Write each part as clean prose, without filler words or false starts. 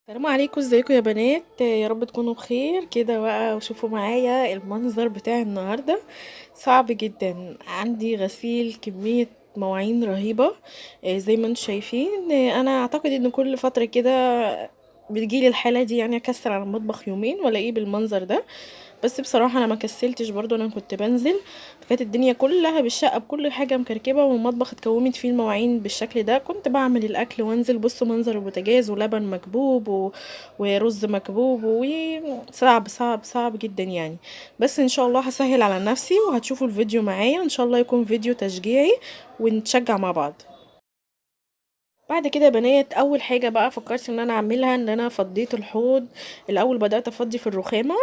السلام عليكم، ازيكم يا بنات؟ يا رب تكونوا بخير كده بقى. وشوفوا معايا المنظر بتاع النهارده، صعب جدا. عندي غسيل كمية مواعين رهيبة، زي ما انتم شايفين. انا اعتقد ان كل فترة كده بتجيلي الحالة دي، اكسر على المطبخ يومين والاقيه بالمنظر ده. بس بصراحة انا ما كسلتش برضو، انا كنت بنزل فكانت الدنيا كلها بالشقة بكل حاجة مكركبة، والمطبخ اتكومت فيه المواعين بالشكل ده. كنت بعمل الاكل وانزل، بصوا منظر البوتاجاز ولبن مكبوب ورز مكبوب، وصعب صعب صعب جدا. بس ان شاء الله هسهل على نفسي وهتشوفوا الفيديو معايا، ان شاء الله يكون فيديو تشجيعي ونتشجع مع بعض. بعد كده يا بنات، اول حاجة بقى فكرت ان انا اعملها ان انا فضيت الحوض الاول. بدات افضي في الرخامه،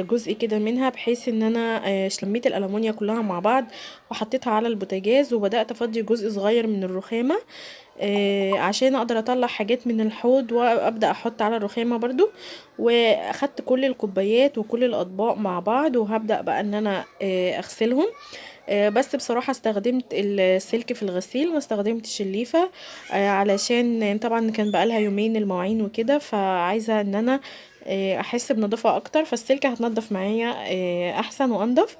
جزء كده منها، بحيث ان انا، لميت الالومنيا كلها مع بعض وحطيتها على البوتاجاز، وبدات افضي جزء صغير من الرخامه، عشان اقدر اطلع حاجات من الحوض وابدا احط على الرخامه برضو. واخدت كل الكوبايات وكل الاطباق مع بعض، وهبدا بقى ان انا، اغسلهم. بس بصراحة استخدمت السلك في الغسيل، ما استخدمتش الليفة، علشان طبعا كان بقالها يومين المواعين وكده، فعايزة ان انا، احس بنظافة اكتر، فالسلك هتنضف معايا، احسن وانضف.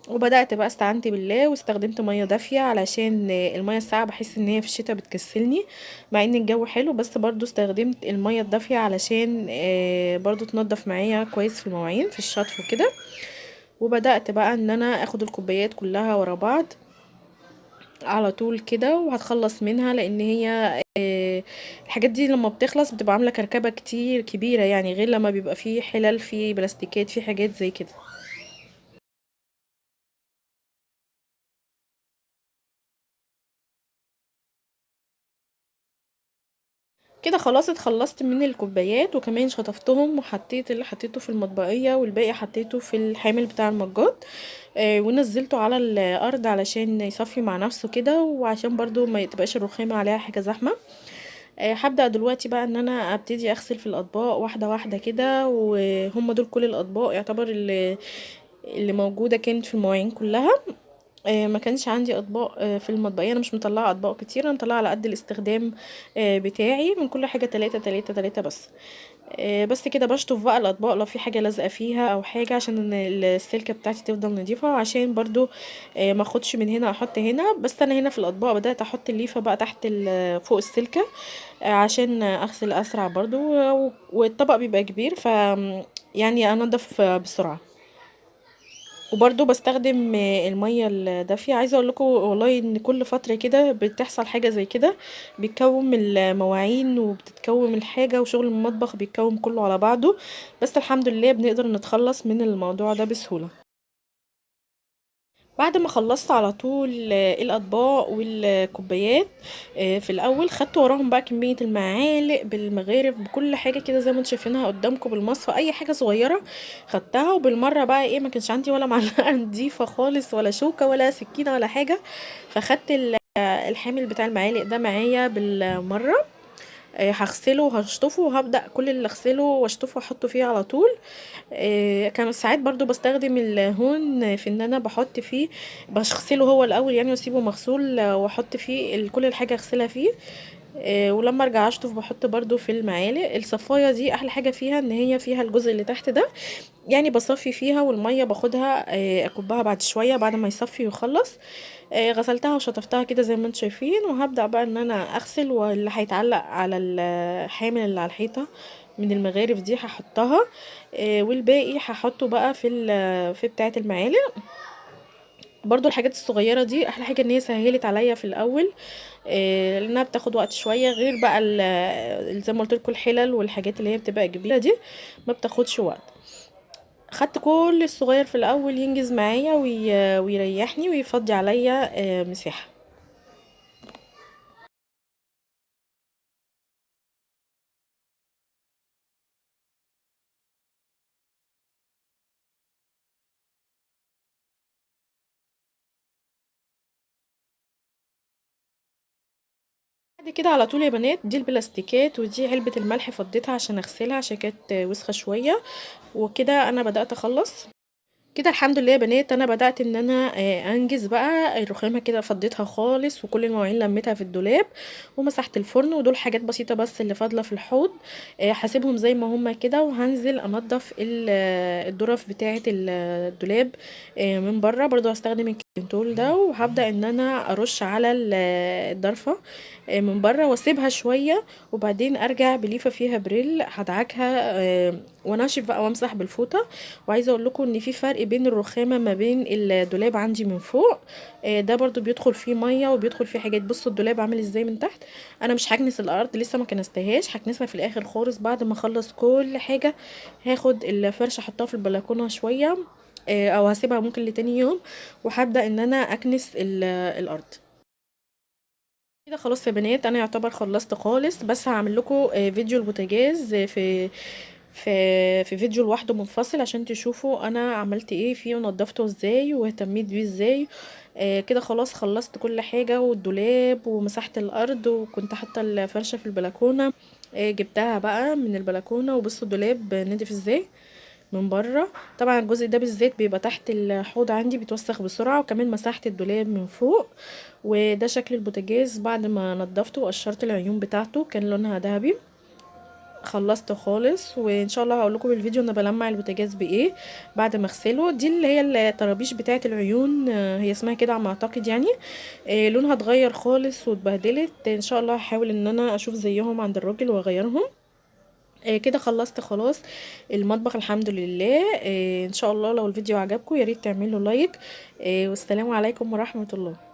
وبدأت بقى استعنت بالله واستخدمت مية دافية، علشان المية الساقعة بحس ان هي في الشتاء بتكسلني مع ان الجو حلو، بس برضو استخدمت المية الدافية علشان، برضو تنضف معايا كويس في المواعين في الشطف وكده. وبدأت بقى ان انا اخد الكوبايات كلها ورا بعض على طول كده، وهتخلص منها، لان هي، الحاجات دي لما بتخلص بتبقى عاملة كركبة كتير كبيرة، غير لما بيبقى فيه حلل، فيه بلاستيكات، فيه حاجات زي كده. كده خلاص اتخلصت من الكوبايات، وكمان شطفتهم وحطيت اللي حطيته في المطبقية والباقي حطيته في الحامل بتاع المجات، ونزلته على الارض علشان يصفي مع نفسه كده، وعشان برضو ما تبقاش الرخامة عليها حاجة زحمة. هبدأ دلوقتي بقى ان انا ابتدي اغسل في الاطباق واحدة واحدة كده، وهم دول كل الاطباق يعتبر اللي موجودة كانت في المواعين كلها. ما كانش عندي اطباق، في المطبقية، انا مش مطلعة اطباق كتير، انا مطلعة على قد الاستخدام، بتاعي، من كل حاجة 3 3 3 بس. بس كده بشطف بقى الاطباق لو في حاجة لازقة فيها او حاجة، عشان السلكة بتاعتي تفضل نظيفة، وعشان برضو، ما اخدش من هنا احط هنا. بس انا هنا في الاطباق بدأت احط الليفة بقى تحت فوق السلكة، عشان اغسل اسرع برضو، والطبق بيبقى كبير، ف انضف بسرعة. وبرضو بستخدم المية الدافية. عايزة اقول لكم والله ان كل فترة كده بتحصل حاجة زي كده، بيتكوم المواعين وبتتكوم الحاجة، وشغل المطبخ بيتكوم كله على بعضه، بس الحمد لله بنقدر نتخلص من الموضوع ده بسهولة. بعد ما خلصت على طول الاطباق والكوبايات، في الاول خدت وراهم بقى كمية المعالق بالمغارف بكل حاجة كده زي ما انتم شايفينها قدامكم، بالمصفى اي حاجة صغيرة خدتها. وبالمرة بقى ما كانش عندي ولا معلقة نظيفة خالص، ولا شوكة ولا سكينة ولا حاجة، فخدت الحامل بتاع المعالق ده معايا بالمرة. هغسله وهشطفه، وهبدأ كل اللي اغسله واشطفه واحطه فيه على طول. كان ساعات برضو بستخدم الهون في ان انا بحط فيه، بغسله هو الاول واسيبه مغسول، واحط فيه كل الحاجه اغسلها فيه. ولما ارجع اشطف بحط برضو في المعالق. الصفايه دي احلى حاجه فيها ان هي فيها الجزء اللي تحت ده، بصفي فيها، والميه باخدها، اكبها بعد شويه بعد ما يصفي ويخلص. غسلتها وشطفتها كده زي ما انتم شايفين، وهبدا بقى ان انا اغسل، واللي هيتعلق على الحامل اللي على الحيطه من المغارف دي هحطها، والباقي هحطه بقى في بتاعه المعالق. برضو الحاجات الصغيره دي احلى حاجه ان هي سهلت عليا في الاول، لانها بتاخد وقت شويه، غير بقى زي ما قلت لكم الحلل والحاجات اللي هي بتبقى كبيره دي ما بتاخدش وقت. خدت كل الصغير في الاول ينجز معايا ويريحني ويفضي عليا، مساحه. بعد كده على طول يا بنات دي البلاستيكات، ودي علبة الملح فضيتها عشان اغسلها عشان كانت وسخة شوية وكده. انا بدأت اخلص كده الحمد لله يا بنات انا بدات ان انا انجز بقى الرخامه كده، فضيتها خالص وكل المواعين لميتها في الدولاب ومسحت الفرن، ودول حاجات بسيطة بس اللي فاضلة في الحوض، هسيبهم زي ما هما كده، وهنزل انضف الدرف بتاعه الدولاب من بره. برضو هستخدم الكنتول ده، وهبدا ان انا ارش على الضرفه من بره واسيبها شوية، وبعدين ارجع بليفه فيها بريل هدعكها وانشف بقى وامسح بالفوطه. وعايزه اقول لكم ان في فرق بين الرخامه ما بين الدولاب عندي من فوق، ده برضو بيدخل فيه مية وبيدخل فيه حاجات. بصوا الدولاب عامل ازاي من تحت. انا مش هكنس الارض، لسه ما كنستهاش، هكنسها في الاخر خالص بعد ما اخلص كل حاجة. هاخد الفرشة احطها في البلكونه شوية، او هسيبها ممكن لتاني يوم، وهبدا ان انا اكنس الارض كده. خلاص يا بنات انا يعتبر خلصت خالص، بس هعمل لكم فيديو البوتاجاز في في في فيديو لوحده منفصل عشان تشوفوا انا عملت ايه فيه ونضفته ازاي واهتميت بيه ازاي. كده خلاص خلصت كل حاجة، والدولاب ومسحت الارض، وكنت حاطه الفرشة في البلكونه، جبتها بقى من البلكونه. وبصوا الدولاب نضيف ازاي من بره. طبعا الجزء ده بالذات بيبقى تحت الحوض عندي بيتوسخ بسرعة، وكمان مسحت الدولاب من فوق. وده شكل البوتاجاز بعد ما نضفته وقشرت العيون بتاعته، كان لونها ذهبي. خلصت خالص، وان شاء الله هقول لكم بالفيديو انا بلمع البوتاجاز بايه بعد ما اغسله. دي اللي هي الطرابيش بتاعه العيون، هي اسمها كده على ما اعتقد يعني، لونها اتغير خالص واتبهدلت. ان شاء الله هحاول ان انا اشوف زيهم عند الراجل واغيرهم. كده خلصت خلاص المطبخ الحمد لله. ان شاء الله لو الفيديو عجبكم يا ريت تعملوا like، والسلام عليكم ورحمة الله.